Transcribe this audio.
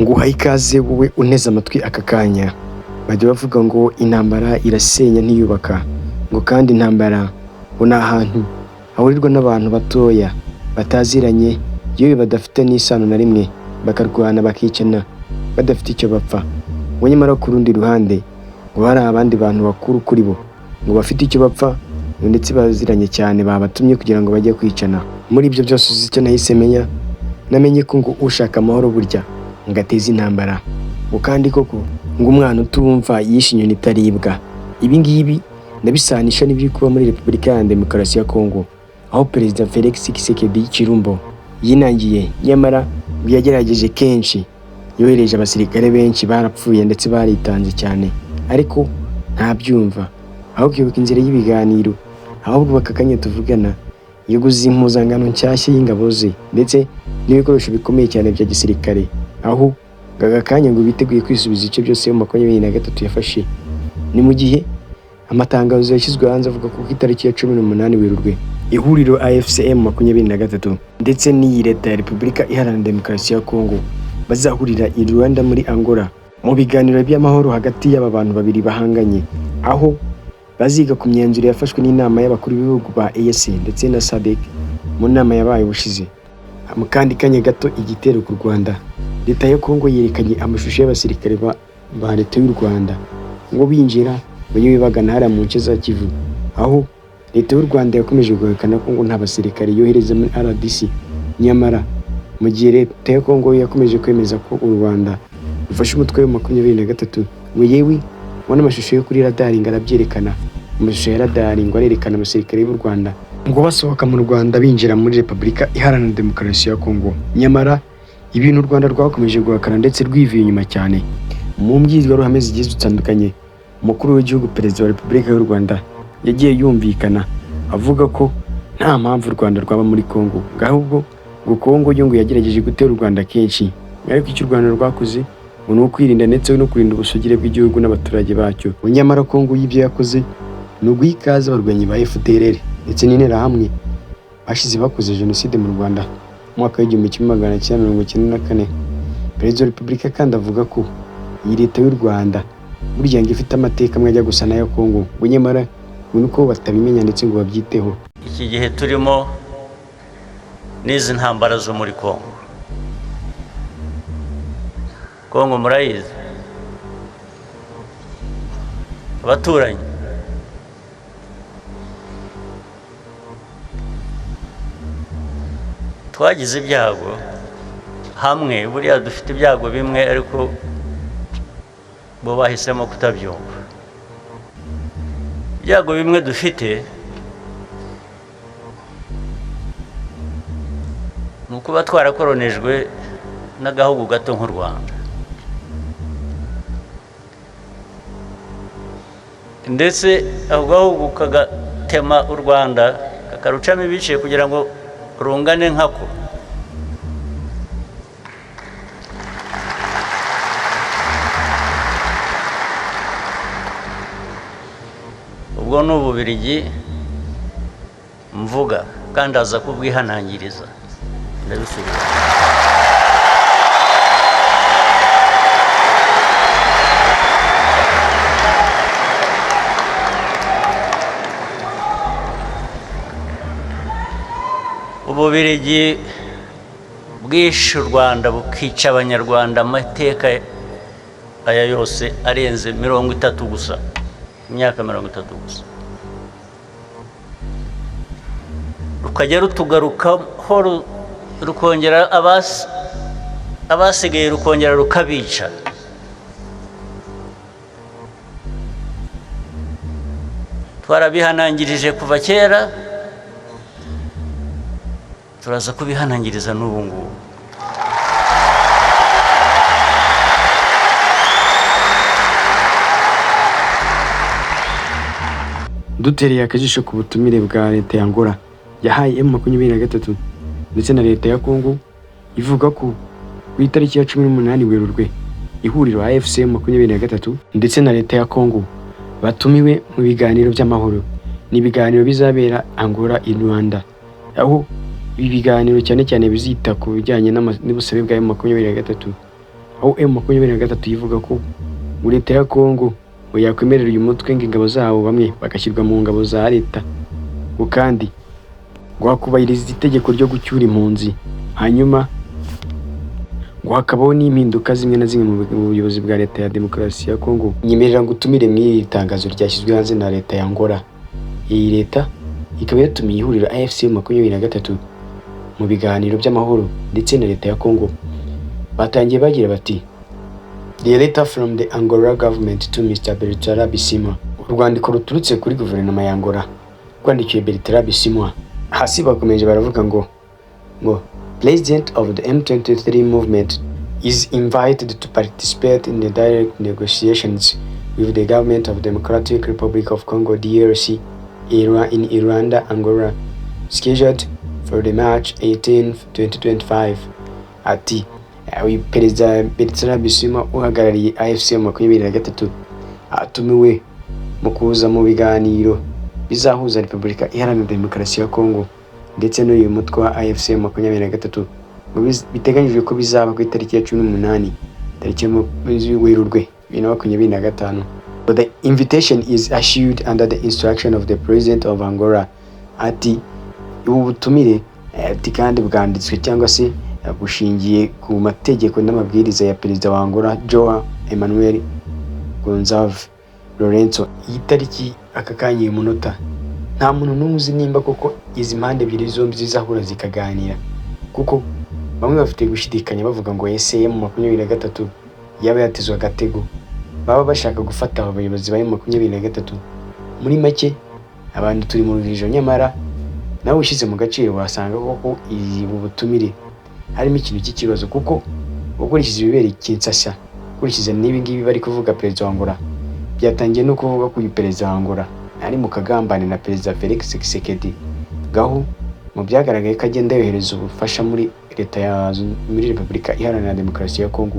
Nguhaye ikaze wowe unteze amatwi aka kanya. Bajya bavuga ngo intambara irasenya ntiyubaka, ngo kandi intambara ngo ni ahantu hahurirwa n'abantu batoya bataziranye, yewe badafite n'isano na rimwe, bakarwana bakicana badafite icyo bapfa. Ngo nyamara ku rundi ruhande ngo hari abandi bantu bakuru kuri bo, ngo bafite icyo bapfa ndetse baziranye cyane babatumye kugira ngo bajye kwicana. Muri ibyo byose uzi icyo nahise menya? Namenye ko ngo ushaka amahoro burya ngo ateze intambara, ngo kandi koko ngo umwana utumva yishe inyoni itaribwa. Ibi ngibi ndabisanisha n'ibiri kuba muri Repubulika ya Demokarasi ya Kongo, aho Perezida Felix Tshisekedi Tshilombo yinangiye, nyamara ngo yagerageje kenshi, yohereje abasirikare benshi barapfuye ndetse baritanze cyane, ariko ntabyumva, aho kwibuka inzira y'ibiganiro, ahubwo bakakanya tuvugana yaguze impuzankano nshyashya y'ingabo ze ndetse n'ibikoresho bikomeye cyane bya gisirikare, aho aka kanya ngo biteguye kwisubiza ibice byose mu 23 yafashe. Ni mu gihe amatangazo yashyizwe hanze avuga ko ku itariki ya 18 Werurwe ihuriro AFCM 23 ndetse n'iyi leta ya Repubulika Iharanira Demokarasi ya Kongo bazahurira i Rwanda muri Angola mu biganiro by'amahoro hagati y'aba bantu babiri bahanganye, aho baziga ku myanzuro yafashwe n'inama y'abakuru b'ibihugu ba EAC ndetse na SADC mu nama yabaye ubushize. Mu kandi kanya gato igitero ku Rwanda, leta ya Kongo yerekanye amashusho y'abasirikare ba leta y'u Rwanda ngo binjira bayobe bagana hariya mu nce za Kivu, aho leta y'u Rwanda yakomeje guhakana ko ngo nta basirikare yohereza muri RDC, nyamara mu gihe leta ya Kongo yakomeje kwemeza ko u Rwanda rufashe umutwe wa 23, ngo yewe ngo n'amashusho yo kuri radari ngo arabyerekana. Amashusho ya radari ngo arerekana abasirikare b'u Rwanda ngo basohoka mu Rwanda binjira muri Repubulika Iharanira Demokarasi ya Kongo, nyamara ibintu u Rwanda rwakomeje guhakana ndetse rwivuye inyuma cyane. Mu mbwirwaruhame zigiye zitandukanye, umukuru w'igihugu Perezida wa Repubulika y'u Rwanda yagiye yumvikana avuga ko nta mpamvu u Rwanda rwaba muri Kongo, ngo ahubwo ngo Kongo yo ngo yagerageje gutera u Rwanda kenshi, ariko icyo u Rwanda rwakoze ngo ni ukwirinda ndetse no kurinda ubusugire bw'igihugu n'abaturage bacyo. Nyamara Kongo y'ibyo yakoze ni uguha ikaze abarwanyi ba FDLR ndetse n'interahamwe bashize bakoze jenoside mu Rwanda mu mwaka w'1994. Perezida wa Repubulika kandi avuga ko iyi leta y'u Rwanda burya ngo ifite amateka amwe ajya gusa n'aya Kongo, ngo nyamara ngo ni uko batabimenya ndetse ngo babyiteho. Iki gihe turimo n'izi ntambara zo muri Kongo. Kongo murayizi, abaturanyi twagize ibyago hamwe, buriya dufite ibyago bimwe ariko bo bahisemo kutabyumva. Ibyago bimwe dufite ni ukuba twarakoronijwe n'agahugu gato nk'u Rwanda, ndetse ako gahugu kagatema u Rwanda kakarucamo ibice kugira ngo rungane nkako. Ubwo ni Ububiligi mvuga kandi aza kubwihanangiriza, ndabisubiza. Ububiligi bwishe u Rwanda bukica Abanyarwanda amateka aya yose arenze 30 gusa, imyaka 30 gusa, rukajya rutugarukaho, rukongera abasigaye rukongera rukabica. Twarabihanangirije kuva kera, turaza kubihanangiriza n'ubu ngubu. Dutereye akajisho ku butumire bwa leta ya Angola yahaye M23 ndetse na leta ya Kongo, ivuga ko ku itariki ya 18 Werurwe ihuriro AFC 23 ndetse na leta ya Kongo batumiwe mu biganiro by'amahoro. Ni ibiganiro bizabera Angola i Rwanda, aho ibi biganiro cyane cyane bizita ku bijyanye n'ubusabe bwa M23. Aho M23 ivuga ko ngo leta ya Congo ngo yakwemerera uyu mutwe ngo ingabo zabo bamwe bagashyirwa mu ngabo za leta, ngo kandi ngo hakubahiriza itegeko ryo gucyura impunzi, hanyuma ngo hakabaho n'impinduka zimwe na zimwe mu buyobozi bwa leta ya demokarasi ya Congo. Nyemerera ngo utumire mu iri tangazo ryashyizwe hanze na leta ya Angola. Iyi leta ikaba yatumiye ihuriro AFC 23 mu biganiro by'amahoro ndetse na leta ya Congo. Batangiye bagira bati: "The letter from the Angola government to Mr. Bertrand Bisimwa." Urwandiko ruturutse kuri guverinoma ya Angola rwandikiwe Bertrand Bisimwa. Hasi bakomeje baravuga ngo "President of the M23 movement is invited to participate in the direct negotiations with the government of Democratic Republic of Congo, DRC, in Luanda, Angola, scheduled for the March 18, 2025." Ati uyu Perezida Bertrand Bisimwa uhagarariye AFC 23 atumiwe mu kuza mu biganiro bizahuza Repubulika Iharanira Demokarasi ya Congo ndetse n'uyu mutwe wa AFC 23, ngo biteganyijwe ko bizaba ku itariki ya 18, tariki ya Werurwe 2025. "The invitation is issued under the instruction of the President of Angola." Ati ubu butumire ati kandi bwanditswe cyangwa se bushingiye ku mategeko n'amabwiriza ya Perezida wa Angola, Joao Emmanuel Gonçalves Lourenço. Iyi tariki, aka kanya, uyu munota, nta muntu n'umwe uzi nimba koko izi mpande ebyiri zombi zizahura zikaganira, kuko bamwe bafite gushidikanya bavuga ngo ese M23 yaba yatezwe agatego, baba bashaka gufata aba bayobozi ba M23? Muri make abantu turi mu rujijo, nyamara nawe ushyize mu gaciro wasanga koko ubu butumire harimo ikintu cy'ikibazo, kuko ukurikije ibibera i Kinshasa, ukurikije n'ibi ngibi bari kuvuga, perezida wa Angola byatangiye no kuvuga ko uyu perezida wa Angola ari mu kagambane na Perezida Felix Tshisekedi, gaho mu byagaragaye ko agenda yohereza ubufasha muri leta ya muri Repubulika Iharanira Demokarasi ya Kongo.